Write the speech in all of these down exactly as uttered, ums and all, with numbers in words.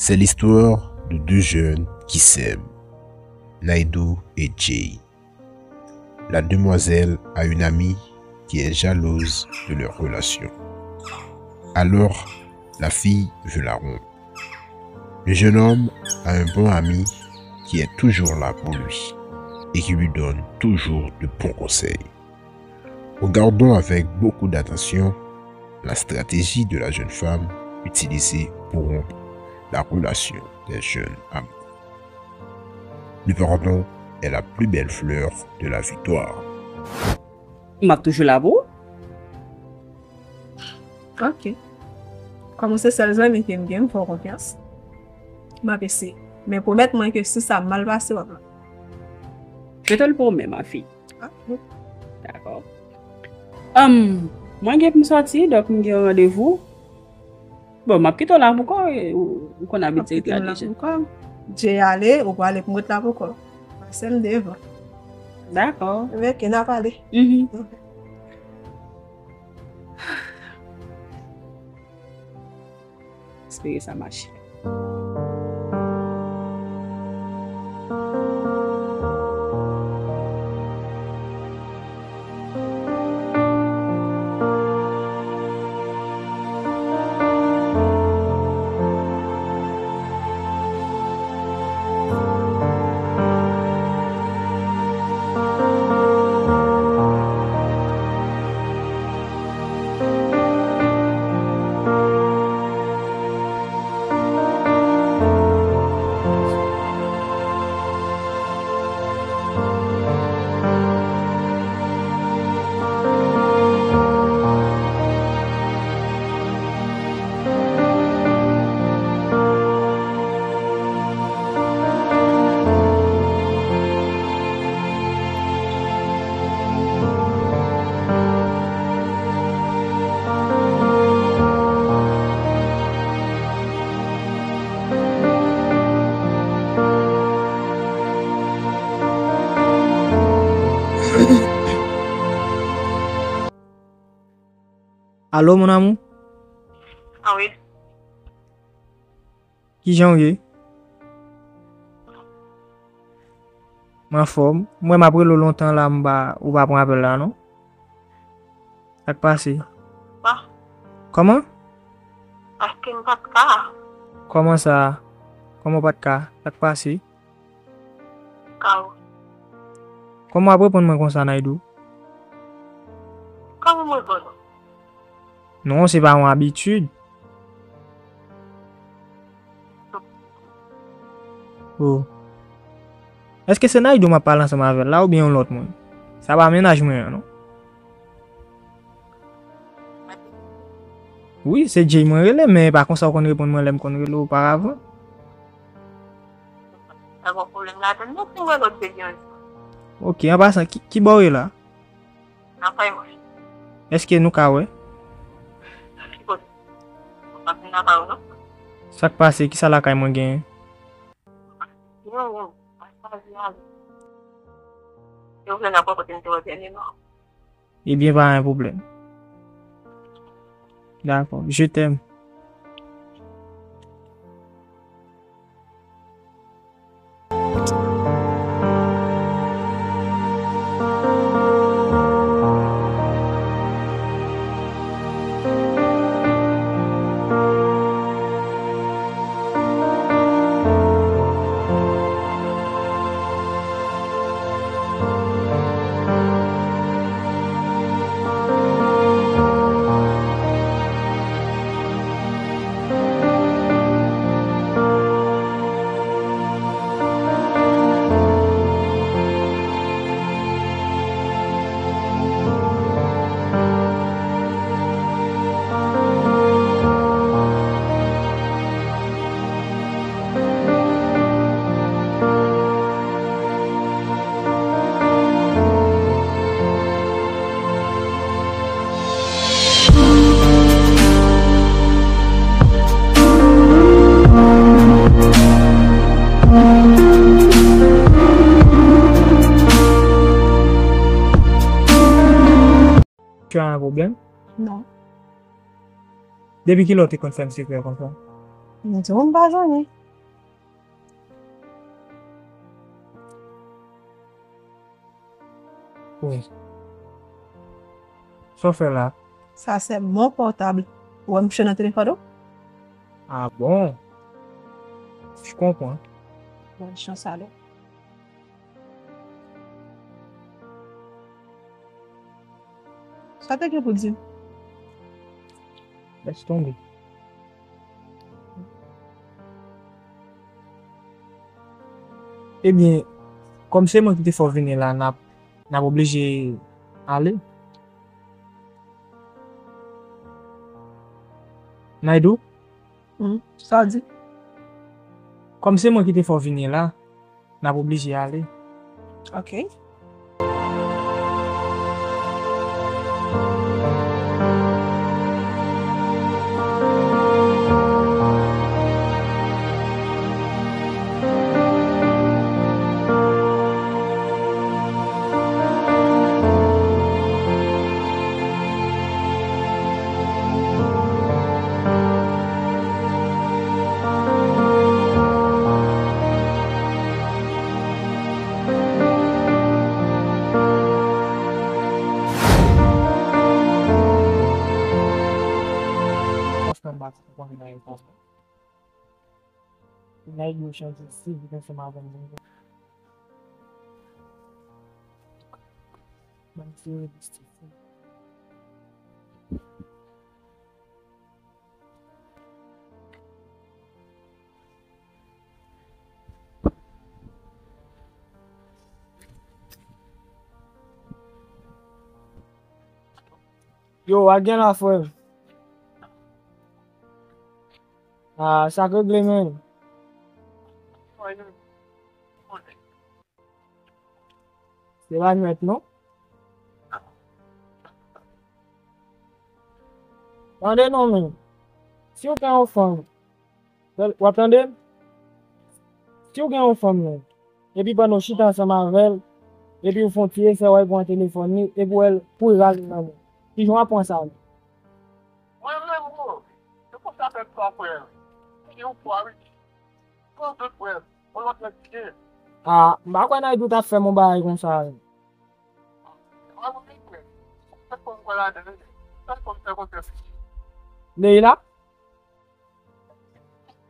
C'est l'histoire de deux jeunes qui s'aiment, Naidoo et Jay. La demoiselle a une amie qui est jalouse de leur relation. Alors, la fille veut la rompre. Le jeune homme a un bon ami qui est toujours là pour lui et qui lui donne toujours de bons conseils. Regardons avec beaucoup d'attention la stratégie de la jeune femme utilisée pour rompre la relation d'un jeune amoureux. Le pardon est la plus belle fleur de la victoire. M ap toujou la pou ou. Ok. Kòm ou se sèl zanmi ke m gen, m fè w konfyans. M ap eseye. Men pwomèt mwen ke si sa mal pase, w ap la. Je te le promets, ma fille. Ok. Dakò. Um, mwen gen pou m sòti, donk m gen yon randevou. Bon, m ap kite w la pou kò, ou, ou konn abitye Kite m la deja. Pou kò. Jay ale, ou prale pou m ret la pou kò. Pase m devan. Dakò. Ok, n ap ale. Mhm. Espere sa mache. Alo, mon amour? Ah wi. Kijan w ye? M anfòm. M wè m ap rele w lontan la, m pa, ou pa pran apèl la, non? Sa k pase? Ah. Kòman? Paske m pa t ka. Kòman sa? Kòman w pa t ka? Sa k pase? Ka w. Kòman w ap reponn mwen konsa, Naidoo? Kòman mwen reponn ou? Non, se pa yon abitid. Oh. Èske se Naidoo m ap pale ansanm avè l la oubyen yon lòt moun? Sa pa mennaj mwen an, non. Wi, se Jay mwen rele, men e pa konsa w konn reponn mwen lè m konn rele w oparavan. Pa gen pwoblèm ladann, non, si w wè lòt peyi an. Ok, an pasan, ki, ki bò w ye la? Lakay mwen. Èske nou ka wè? Ki kote? Mwen pa vin lakay ou, non. Sa k pase? Kisa lakay mwen genyen? Non, non. Mwen chwazi ale. Yo vle n ap wè kote m te wè dènye non. Ebyen, pa gen pwoblèm. Dakò. Je t'aime. Tu as un problème? Non. Depi kilè w te konn fè m sekrè konsa? M di w m pa zanmi. Wi. Sa w fè la? Ça, c'est mon portable. Ou wè m chè nan telefòn ou? Ah bon? Je comprends. Bonne chance alors. Sa te gen pou di m? Lès tonbe. Ebyen, kòm se mwen ki te fè w vini la, n ap, n ap oblije ale. Naidou? Hmm, sa w di? Kòm se mwen ki te fè w vini la, n ap oblije ale. Ok. Franchman, m pa t konprann anyen konsa. Nèg yo chanje sivik ansanm avè m. Ban m tire listrik. Yo, wa gen la, frè m. Ah, sa k regle, menm? Se pa nwèt, non. Tande non, menm. Si w gen yon fanm, w ap tande m? Si w gen yon fanm, menm, epi pandan w chita ansanm avè l, epi w fè yon ti esè, w al pran telefòn li, epi w wè l pou l rale nan men w. Kijan w ap pran sa, menm? Mwen menm, bro, se konsa fè m pa, frè. Mwen gen yon pwa, wi. Pran dout, frè. Yon lòt nèg ki gen. Ah, m pa kwè Naidou t ap fè m yon bagay konsa, wi. Mwen menm, frè. Fè fò m kwè ladan l, wi. Fè fò m fè konfyans. Leila?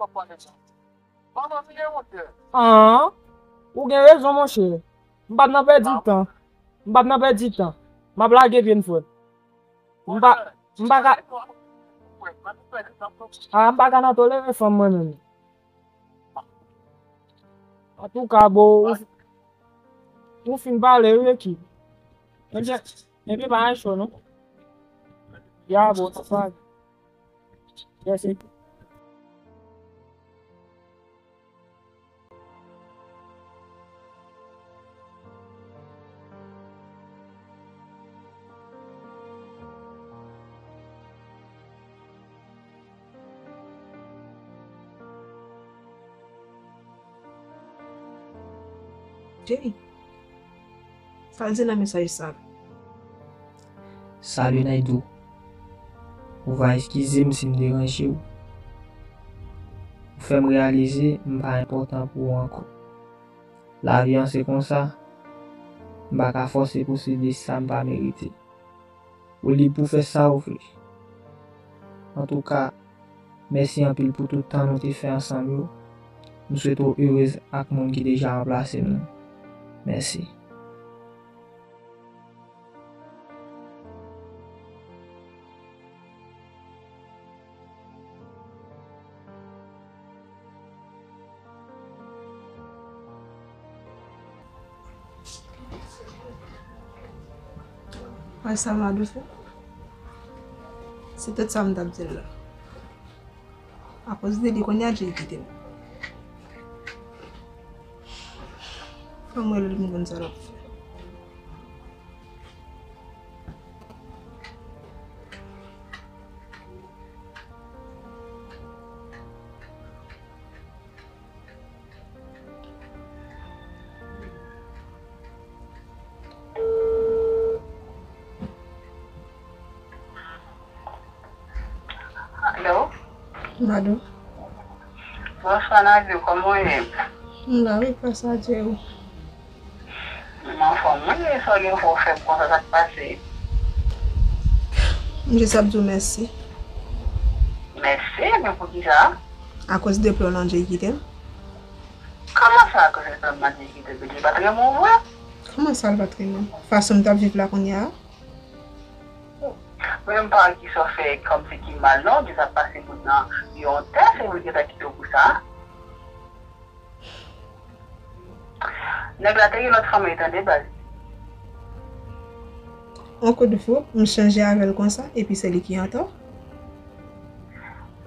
Papa nèg sa. Mama vire monchè. Ah, ou gen rezon, monchè. M p ap nan pèdi tan. M p ap nan pèdi tan. M ap lage pye m, frè. M pa, m pa ka, ah, m pa ka nan tolere fanm mwen menm. Antouka, bro, ou, ou fin pale, wi, ekip. Ebyen, ebyen, pa gen cho, non. Ya, bro, sa pa. Yes, ekip. Jay, sa l di nan mesaj sa? Salut Naidou. Ou va eskize m si m deranje w. Ou fè m reyalize m pa enpòtan pou ou ankò. Lavi an se konsa, m pa ka fòse posede sa m pa merite. Ou lib pou fè sa ou vle. Antouka, mèsi anpil pou tout tan nou te fè ansanm yo. M swete w erez ak moun ki deja ranplase m nan. Mèsi. Wè sa Madou fè? Se tout sa m t ap di l la. Akoz de li, kounye a Jay kite m. Fò m rele l pou m konn sa l ap fè. Alo? Madou. Bonswa, Nadia, kòman w ye? M la wi, gras a Dye, ou? M anfòm, wi. Sa w gen pou w fè m konsa, sa k pase? M jis ap di w mèsi. Mèsi? Men poukisa? Akoz deplò Landjey kite m. Kòman sa, akoz deplò Landjey kite m? Li pa t renmen w vre? Kòman sa, l pa t renmen m? Fason m t ap viv la kounye a? Mwen menm pa wè kisa w fè kòmsi ki mal non, jis ap pase moun nan yon tès epi l gentan kite w pou sa. Nèg la te gen lòt fanm wi tande baz. On kout vou, m chanje avè l konsa, epi se li ki antò.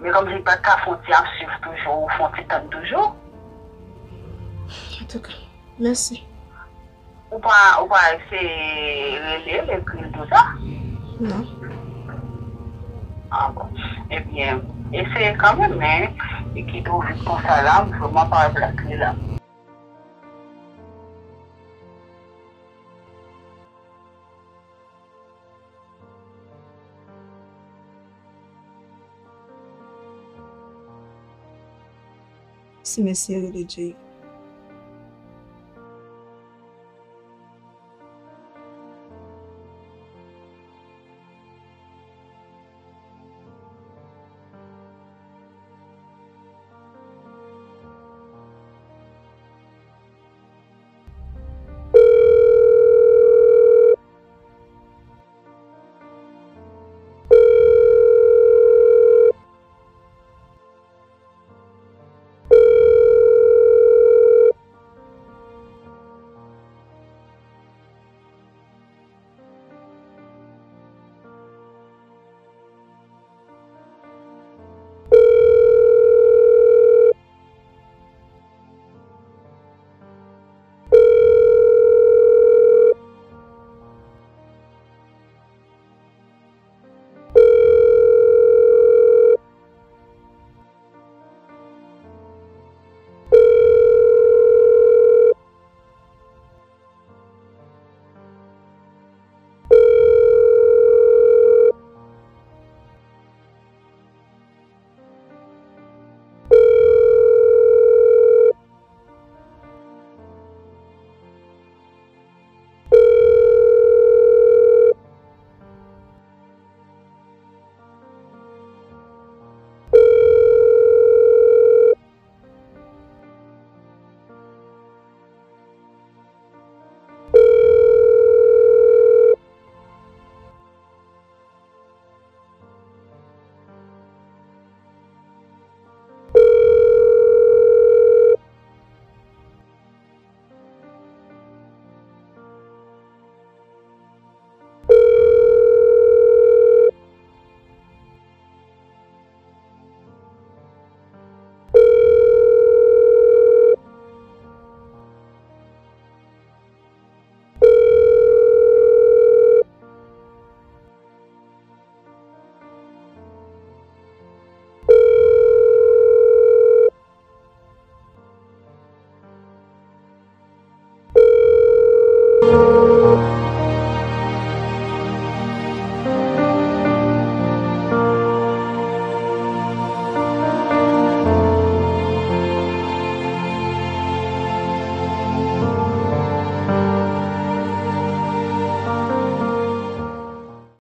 Men kòmsi li pa t ka fè yon ti ap swiv toujou, ou fè yon ti tann toujou. Antouka, mèsi. Ou pa, ou pa eseye rele l, ekri l tou sa? Non. Ah bon. Ebyen, eseye kanmenm, men li kite w vit konsa la, m vrèman pa wè plas li la. Si mesye rele Jay.